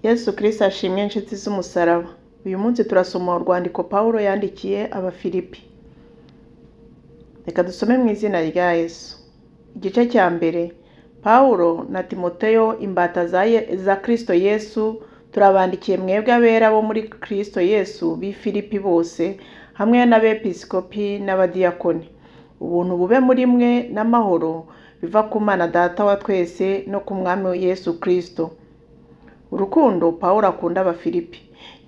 Yesu Kristo ashimwe inshuti z'umusaraba. Uyu munsi turasoma urwandiko Pawulo yandikiye Abafilipi. Reka dusome mu izina rya Yesu. Igice cya mbere, Pawulo na Timoteyo imbata za Kristo Yesu, turabandikiye mwebwe abera bo muri Kristo Yesu b'i Filipi bose, hamwe n'abepiskopi n'abadiyakoni. Ubuntu bube muri mwe n'amahoro biva ku Mana Data wa twese no ku Mwami Yesu Kristo. Urukundo Pawulo akunda Abafilipi.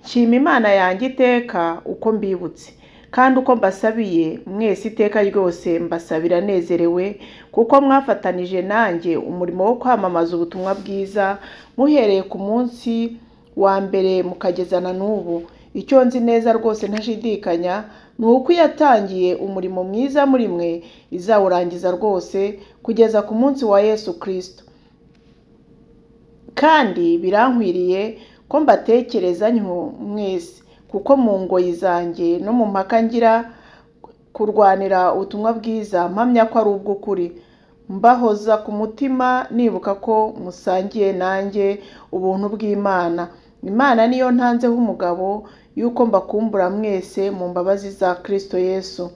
Nshima Imana yanjye iteka uko mbibutse, kandi uko mbasabiye mwese iteka ryose mbasabira nezerewe, kuko mwafatanije nanjye umurimo wo kwamamaza ubutumwa bwiza, muhereye ku munsi wa mbere mukagezana n'ubu. Icyo nzi neza rwose ntashidikanya ni uko yatangiye umurimo mwiza muri mwe izawurangiza rwose kugeza ku munsi wa Yesu Kristo. Kandi birankwiriye ko mbatekereza ntyo mwese, kuko mu ngoyi zanjye no mu mpaka ngira kurwanira ubutumwa bwiza mpamya ko ari ubw'ukuri. Mbahoza ku mutima nibuka ko musangiye nanjye ubuntu bw'Imana. Imana niyo ntanzeho umugabo yuko mbakumbura mwese mu mbabazi za Kristo Yesu.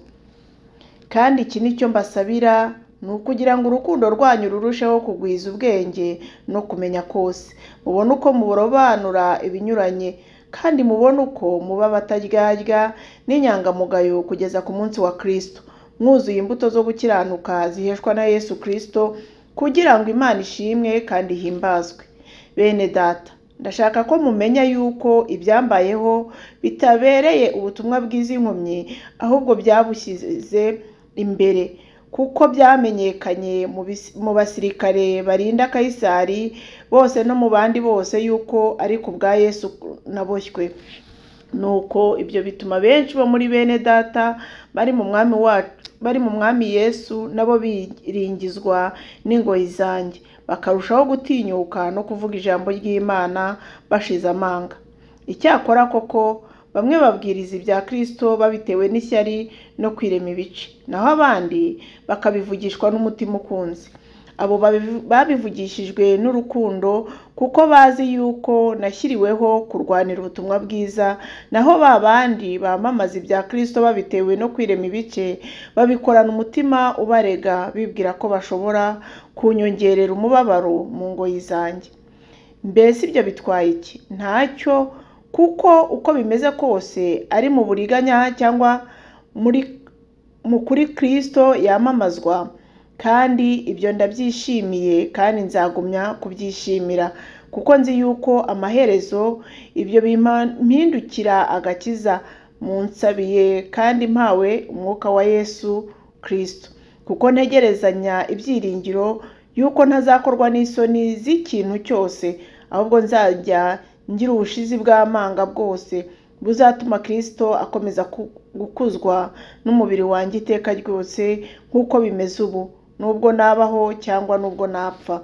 Kandi iki ni cyo mbasabira, ni ukugira ngo urukundo rwanyu rurusheho kugwiza ubwenge no kumenya kose, mubone uko murobanura ibinyuranye, kandi mubone uko muba abataryarya n'inyangamugayo kugeza ku munsi wa Kristo, mwuzuye imbuto zo gukiranuka ziheshwa na Yesu Kristo, kugira ngo Imana ishimwe kandi ihimbazwe. Bene Data, ndashaka ko mumenya yuko ibyambayeho bitabereye ubutumwa bwiza inkomyi, ahubwo byabushyize imbere, kuko byamenyekanye mu basirikare barinda Kayisari bose no mu bandi bose yuko ari ku bwa Yesu naboshywe. Nuko ibyo bituma benshi bo muri bene Data bari mu Mwami wacu, bari mu Mwami Yesu, nabo biringizwa n'ingoyi zanjye, bakarushaho gutinyuka no kuvuga ijambo ry'Imana bashize amanga. Icyakora koko bamwe babwiriza ibya Kristo babitewe n'ishyari no kwirema ibice, naho abandi bakabivugishwa n'umutima ukunze. Abo babivugishijwe n'urukundo, kuko bazi yuko nashyiriweho kurwanira ubutumwa bwiza, naho ba bandi bamamaza ibya Kristo babitewe no kwirema ibice, babikorana umutima ubarega, bibwira ko bashobora kunyongerera umubabaro mu ngoyi zanjye. Mbese ibyo bitwaye iki? Ntacyo, kuko uko bimeze kose ari mu buriganya cyangwa mu kuri Kristo yamamazwa, kandi ibyo ndabyishimiye kandi nzagumya kubyishimira, kuko nzi yuko amaherezo ibyo bimpindukira agakiza munsabiye kandi mpawe umwuka wa Yesu Kristo, kuko ntegerezanya ibyiringiro yuko ntazakorwa n'isoni z'ikintu cyose, ahubwo nzajya ngira ubushizi bw'amanga bwose buzatuma Kristo akomeza gukuzwa n'umubiri wanjye iteka ryose nk'uko bimeze ubu, nubwo nabaho cyangwa nubwo napfa.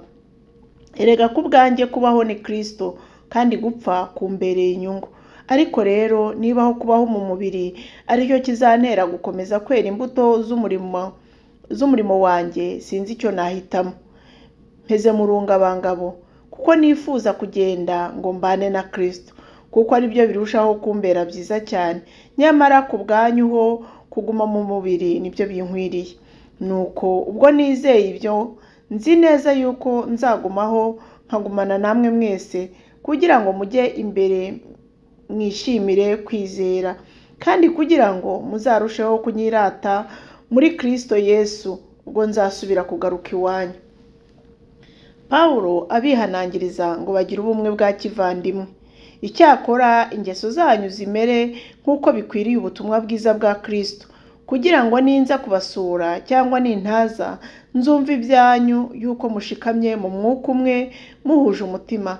Erega ku bwanjye kubaho ni Kristo, kandi gupfa kumbereye inyungu. Ariko rero nibaho kubaho mu mubiri aricyo kizantera gukomeza kwera imbuto z'umurimo wanjye, sinzi icyo nahitamo. Mpeze mu rungabangabo, kuko nifuza kugenda ngo mbane na Kristo, kuko ari byo birushaho kumbera byiza cyane. Nyamara ku bwanyu ho kuguma mu mubiri nibyo binkwiriye. Nuko ubwo nizeye ibyo, nzi neza yuko nzagumaho nkagumana namwe mwese, kugira ngo mujye imbere mwishimire kwizera, kandi kugira ngo muzarusheho kunyirata muri Kristo Yesu, ubwo nzasubira kugaruka iwanyu. Pawulo abihanangiriza ngo bagire ubumwe bwa kivandimwe. Icyakora ingeso zanyu zimere nk'uko bikwiriye ubutumwa bwiza bwa Kristo, kugira ngo ninza kubasura cyangwa nintaza nzumva ibyanyu yuko mushikamye mu mwuka umwe muhuje umutima,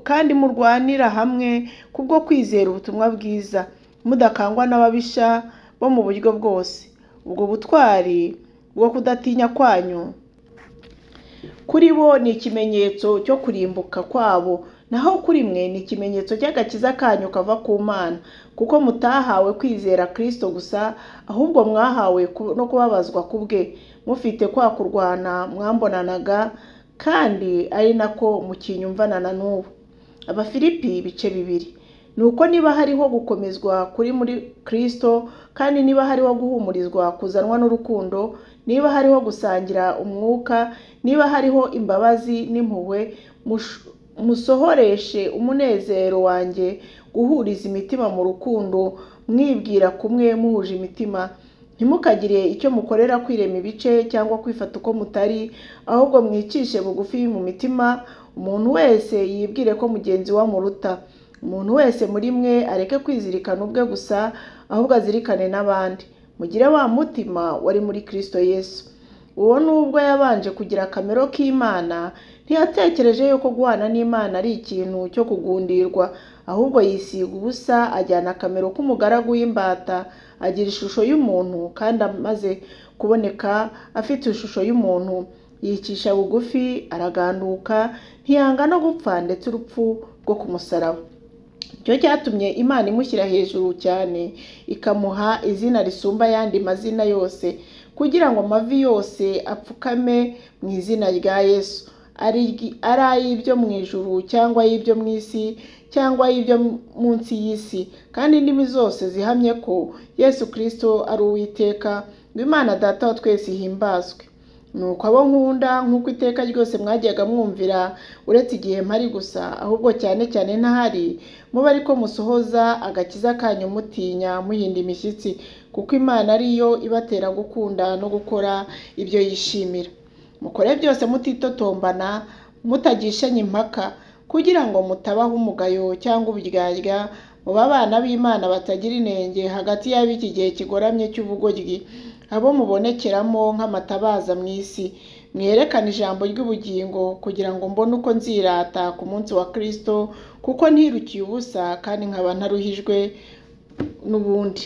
kandi murwanira hamwe kubwo kwizera ubutumwa bwiza, mudakangwa n'ababisha bo mu buryo bwose. Ubwo butwari bwo kudatinya kwanyu kuri bo ni ikimenyetso cyo kurimbuka kwabo, naho kuri mwe ni ikimenyetso cy'agakiza kanyu kava ku Mana, kuko mutahawe kwizera Kristo gusa, ahubwo mwahawe no kubabazwa kubwe, mufite kwa kurwana mwambonanaga, kandi ari nako mukinyumvana na n'ubu. Abafilipi ibice 2. Nuko niba hariho gukomezwa kuri muri Kristo, kandi niba hariho guhumurizwa kuzanwa n'urukundo, niba hariho gusangira umwuka, niba hariho imbabazi n'impuhwe, musohoreshe umunezero wanjye guhuriza imitima mu rukundo, mwibwira kumwe muhuje imitima. Ntimukagire icyo mukorera kwirema ibice cyangwa kwifata uko mutari, ahubwo mwicishe bugufi mu mitima, umuntu wese yibwire ko mugenzi we amuruta. Umuntu wese muri mwe areke kwizirikana ubwe gusa, ahubwo azirikane n'abandi. Mugire wa mutima wari muri Kristo Yesu. Uwo nubwo yabanje kugira akamero k'Imana, ntiyatekereje yuko guhana n'Imana ari ikintu cyo kugundirwa, ahubwo yisiga ubusa ajyana akamero k'umugaragu w'imbata, agira ishusho y'umuntu, kandi amaze kuboneka afite ishusho y'umuntu, yicisha bugufi, araganduka, ntiyanga no gupfa ndetse urupfu rwo ku musaraba. Icyo cyatumye Imana imushyira hejuru cyane, ikamuha izina risumba ayandi mazina yose, kugira ngo amavi yose apfukame mu izina rya Yesu, ari ay'ibyo mu ijuru cyangwa ay'ibyo mu isi cyangwa ay'ibyo munsi y'isi, kandi indimi zose zihamye ko Yesu Kristo ari Uwiteka, ngo Imana Data wa twese ihimbazwe. Nuko abo nkunda, nk'uko iteka ryose mwajyaga mwumvira, uretse igihe mpari gusa, ahubwo cyane cyane ntahari, mube ariko musohoza agakiza kanyu mutinya muhinda imishyitsi, kuko Imana ariyo ibatera gukunda no gukora ibyo yishimira. Mukore byose mutitotombana, mutagishanya impaka, kugira ngo mutabaho umugayo cyangwa uburyarya, mube abana b'Imana batagira inenge hagati y'ab'iki gihe kigoramye cy'ubugoryi, abo mubonekeramo nk'amatabaza mu isi. Mwerekane ijambo ry'ubugingo, kugira ngo mbone uko nzirata ku munsi wa Kristo, kuko ntirukiye ubusa kandi nkaba ntaruhijwe n'ubundi.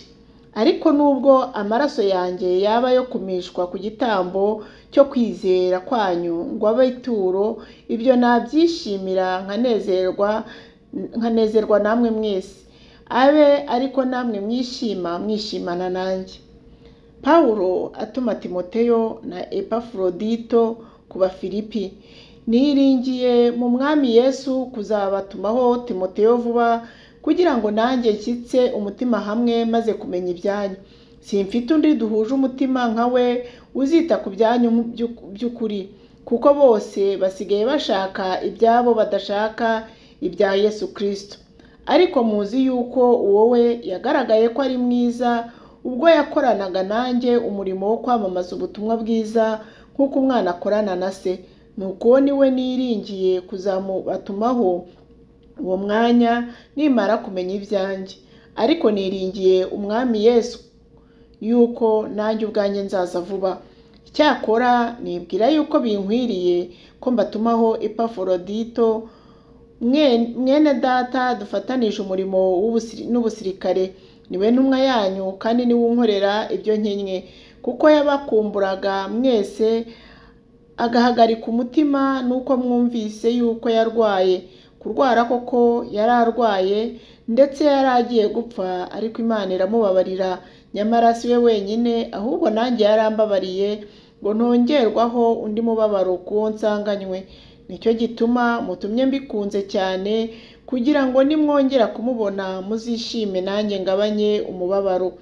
Ariko nubwo amaraso yanjye yaba ayo kumishwa ku gitambo cyo kwizera kwanyu ngo abe ituro, ibyo nabyishimira nkanezerwa namwe mwese. Abe ariko namwe mwishima mwishimana nanjye. Pawulo atuma Timoteyo na Epafrodito ku Bafilipi. Niringiye mu Mwami Yesu kuzabatumaho Timoteyo vuba, kugira ngo nanjye nshyitse umutima hamwe maze kumenya ibyanyu. Simfite undi duhuje umutima nka we uzita ku byanyu by'ukuri, kuko bose basigaye bashaka ibyabo badashaka ibya Yesu Kristo. Ariko muzi yuko uwo we yagaragaye ko ari mwiza, ubwo yakoranaga nanjye umurimo wo kwamamaza ubutumwa bwiza nk'uko umwana akorana na se. Nuko uwo ni we niringiye kuzamubatumaho uwo mwanya nimara kumenya ibyanjye. Ariko niringiye Umwami Yesu yuko nanjye ubwanjye nzaza vuba. Icyakora nibwira yuko binkwiriye ko mbatumaho Epaforodito, mwene data dufatanije umurimo n'ubusirikare, niwe ntumwa yanyu kandi niwe unkorera ibyo nkennye, kuko yabakumburaga mwese agahagarika umutima nuko mwumvise yuko yarwaye. Kurwara koko yari arwaye, ndetse yari agiye gupfa, ariko Imana iramubabarira. Nyamara si we wenyine, ahubwo nanjye yarambabariye ngo ntongerwaho undi mubabaro kuwo nsanganywe. Nicyo gituma mutumye mbikunze cyane, kugira ngo nimwongera kumubona muzishime nanjye ngabanye umubabaro.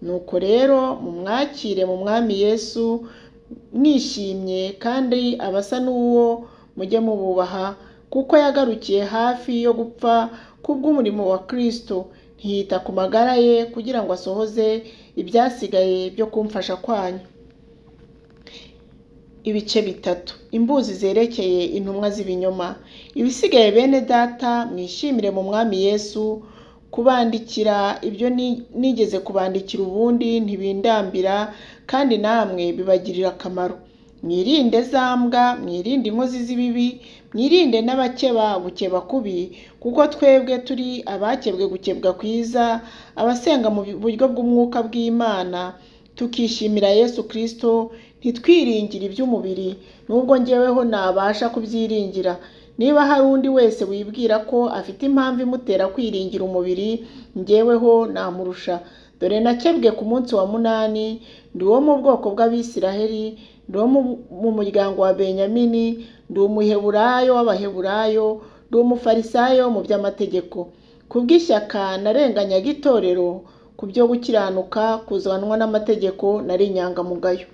Nuko rero mumwakire mu Mwami Yesu mwishimye, kandi abasa n'uwo mujye mububaha, kuko yagarukiye hafi yo gupfa kubw'umurimo wa Kristo, ntiyita ku magara ye kugira ngo asohoze ibyasigaye byo kumfasha kwanyu. Ibice 3. Imbuzi zerekeye intumwa z'ibinyoma. Ibisigaye bene data, mwishimire mu Mwami Yesu. Kubandikira ibyo nigeze kubandikira ubundi ntibindambira, kandi namwe bibagirira akamaro. Mwirinde za mbwa, mwirinde inkozi z'ibibi, mwirinde n'abakeba gukeba kubi, kuko twebwe turi abakebwe gukebwa kwiza, abasenga mu buryo bw'umwuka bw'Imana, tukishimira Yesu Kristo, ntitwiringire iby'umubiri, nubwo njyeweho nabasha kubyiringira. Niba hari undi wese wibwira ko afite impamvu imutera kwiringira umubiri, njyeweho namurusha. Dore nakebwe ku munsi wa 8, ndi uwo mu bwoko bw'Abisiraheli, ndi uwo mu muryango wa Benyamini, ndi umuheburayo w'Abaheburayo, Ndi umufarisayo mu by'amategeko. Kubw'ishyaka narenganyaga itorero, ku byo gukiranuka kuzanwa n'amategeko nari inyangamugayo.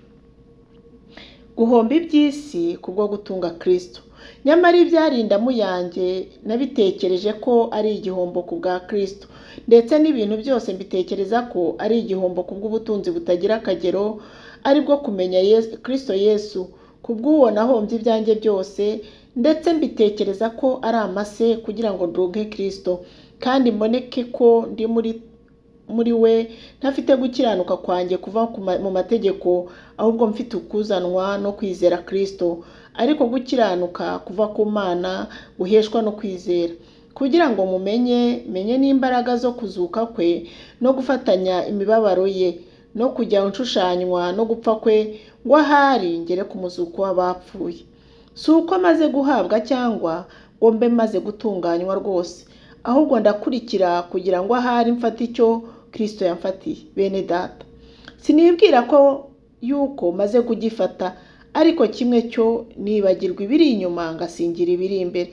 Guhomba iby'isi kubwo gutunga Kristo. Nyamara ibyari indamu yanjye nabitekereje ko ari igihombo ku bwa Kristo, ndetse n'ibintu byose mbitekereza ko ari igihombo ku bw'ubutunzi butagira akagero, ari bwo kumenya Kristo Yesu. Kubw'uwo nahombye ibyanjye byose, ndetse mbitekereza ko ari amase kugira ngo ndunge Kristo, kandi mboneke ko ndi muri we, ntafite gukiranuka kwanjye kuva mu mategeko, ahubwo mfite ukuzanwa no kwizera Kristo, ariko gukiranuka kuva ku Mana guheshwa no kwizera, kugira ngo mumenye, menye n'imbaraga zo kuzuka kwe, no gufatanya imibabaro ye, no kujya nshushanywa no gupfa kwe, ngo ahari ngere ku muzuko w'abapfuye. Si uko maze guhabwa cyangwa ngo mbe maze gutunganywa rwose, ahubwo ndakurikira kugira ngo ahari mfate icyo Kristo yamfatiye. Bene data, sinibwira ko yuko maze kugifata, ariko kimwe cyo nibagirwa ibiri inyuma ngasingira ibiri imbere.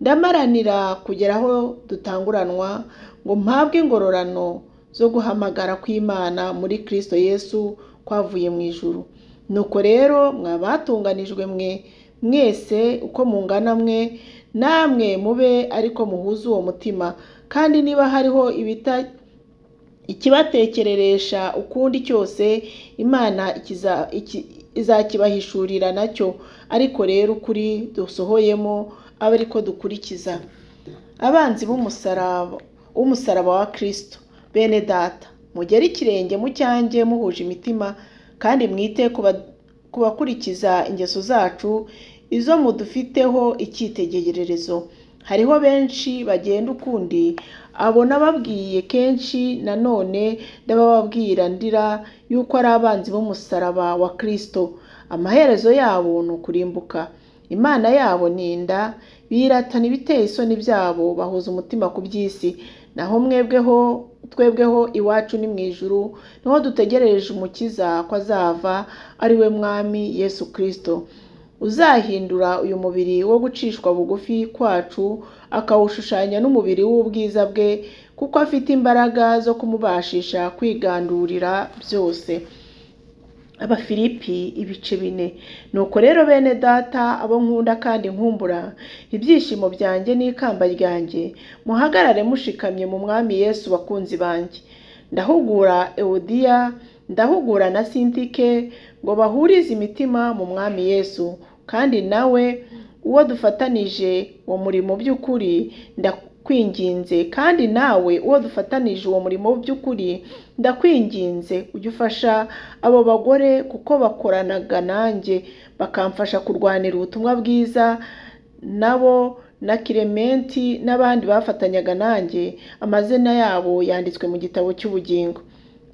Ndamaranira kugera aho dutanguranwa ngo mpabwe ingororano zo guhamagara kw'Imana muri Kristo Yesu kwavuye mu ijuru. Nuko rero mwa batunganijwe mwe mwese uko mungana mwe, namwe mube ariko muhuze uwo mutima, kandi niba hariho ikibatekereresha ukundi cyose, Imana izakibahishurira nacyo. Ariko rero ukuri dusohoyemo abe ariko dukurikiza. Abanzi b'umusaraba wa Kristo. Bene data, mugere ikirenge mu cyanjye muhuje imitima, kandi mwite ku bakurikiza ingeso zacu, izo mudufiteho icyitegererezo. Hariho benshi bagenda ukundi, abo nababwiye kenshi, nanone ndabababwira ndira yuko ari abanzi b'umusaraba wa Kristo. Amaherezo yabo ni ukurimbuka. Imana yabo ni inda, biratana ibiteye isoni byabo, bahuza umutima ku by'isi. Naho twebweho iwacu ni mu ijuru, niho dutegerereje Umukiza ko azava, ari we Mwami Yesu Kristo, uzahindura uyu mubiri wo gucishwa bugufi kwacu, akawushushanya n'umubiri w'ubwiza bwe, kuko afite imbaraga zo kumubashisha kwigandurira byose. Abafilipi ibice 4. Nuko rero bene data, abo nkunda kandi nkumbura, ibyishimo byanjye n'ikamba ryanjye, muhagarare mushikamye mu Mwami Yesu, bakunzi banjye. Ndahugura Ewodiya, ndahugura na Sintike, ngo bahurize imitima mu Mwami Yesu. Kandi nawe uwo dufatanije uwo murimo by'ukuri ndakwinginze, kandi nawe uwo dufatanije uwo murimo by'ukuri ndakwinginze, ujye ufasha abo bagore, kuko bakoranaga nanjye bakamfasha kurwanira ubutumwa bwiza, nabo na Kilementi n'abandi bafatanyaga nanjye, amazina yabo yanditswe mu gitabo cy'ubugingo.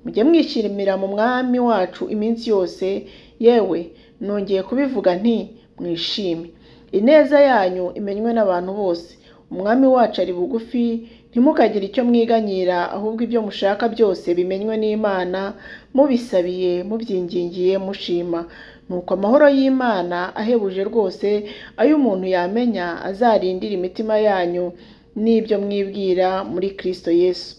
Mujye mwishimira mu Mwami wacu iminsi yose, yewe nongeye kubivuga nti mwishime. Ineza yanyu imenywe n'abantu bose. Umwami wacu ari bugufi, ntimukagire icyo mwiganyira, ahubwo ibyo mushaka byose bimenywe n'Imana, mubisabiye, mubyingingiye, mushima. Nuko amahoro y'Imana ahebuje rwose ayo umuntu yamenya, azarindira imitima yanyu n'ibyo mwibwira muri Kristo Yesu.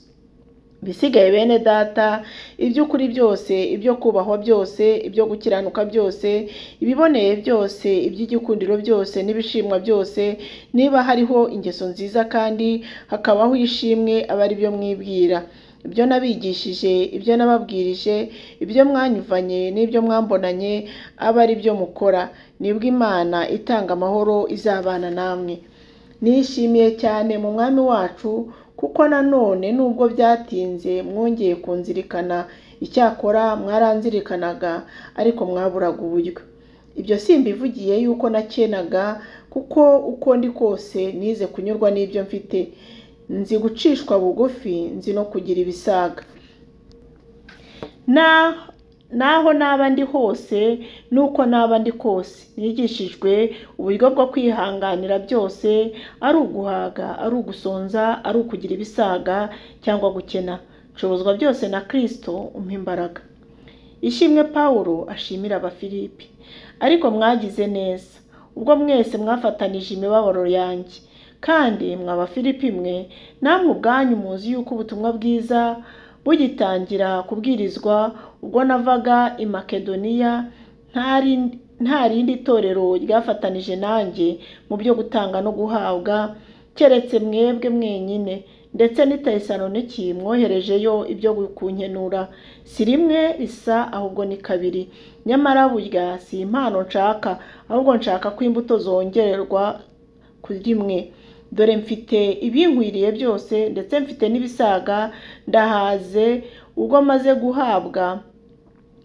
Ibisigaye bene data, iby'ukuri byose, ibyo kubahwa byose, ibyo gukiranuka byose, ibiboneye byose, iby'igikundiro byose n'ibishimwa byose, niba hariho ingeso nziza kandi hakabaho ishimwe, abe ari byo mwibwira. Ibyo nabigishije, ibyo nababwirije, ibyo mwanyuvanye n'ibyo mwambonanye, abe ari byo mukora, nibwo Imana itanga amahoro izabana namwe. Nishimiye cyane mu Mwami wacu, kuko nanone nubwo byatinze mwongeye kunzirikana, icyakora mwaranzirikanaga, ariko mwaburaga uburyo. Ibyo simbivugiye yuko nakenaga, kuko uko ndi kose nize kunyurwa n'ibyo mfite. Nzi gucishwa bugufi, nzi no kugira ibisaga. Naho naba ndi hose, nuko naba ndi kose, nigishijwe uburyo bwo kwihanganira byose, ari uguhaga, ari ugusonza, ari ukugira ibisaga cyangwa gukena. Nshobozwa byose na Kristo umpa imbaraga. Ishimwe Pawulo ashimira Abafilipi. Ariko mwagize neza, ubwo mwese mwafatanije imibabaro yanjye, Kandi mwa Bafilipi mwe, namwe ubwanyu muzi yuko ubutumwa bwiza bugitangira kubwirizwa ubwo navaga i Makedoniya, nta rindi torero ryafatanije nanjye mu byo gutanga no guhabwa, keretse mwebwe mwenyine. Ndetse n'i Tesaloniki mwoherejeyo ibyo kunkenura, si rimwe risa ahubwo ni kabiri. Nyamara burya si impano nshaka, ahubwo nshaka ko imbuto zongerwa kuri mwe. Dore mfite ibinkwiriye byose, ndetse mfite n'ibisaga, ndahaze ubwo maze guhabwa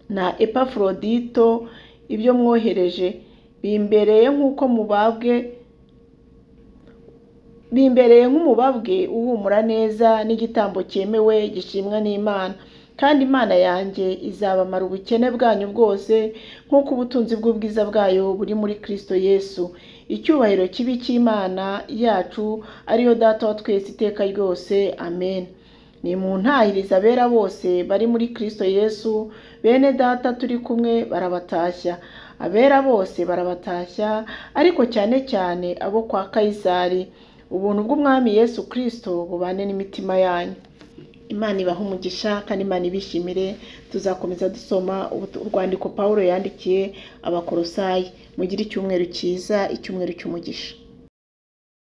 na Epafurodito ibyo mwohereje, bimbereye nk'uko mubabwe bimbereye nk'umubabwe uhumura neza n'igitambo cyemewe gishimwa n'Imana. Kandi Imana yanjye izabamara ubukene bwanyu bwose nk'uko ubutunzi bw'ubwiza bwayo buri muri Kristo Yesu. Icyubahiro kibi cy'Imana yacu ariyo Data wa twese iteka ryose. Amen. Nimuntahirize abera bose bari muri Kristo Yesu, bene Data turi kumwe barabatashya. Abera bose barabatashya, ariko cyane cyane abo kwa Kayisari. Ubuntu bw'Umwami Yesu Kristo bubane n'imitima yanyu. Imana ibahe umugisha kandi Imana ibishimire. Tuzakomeza dusoma urwandiko Pawulo yandikiye Abakolosayi. Mugire icyumweru cyiza, icyumweru cy'umugisha.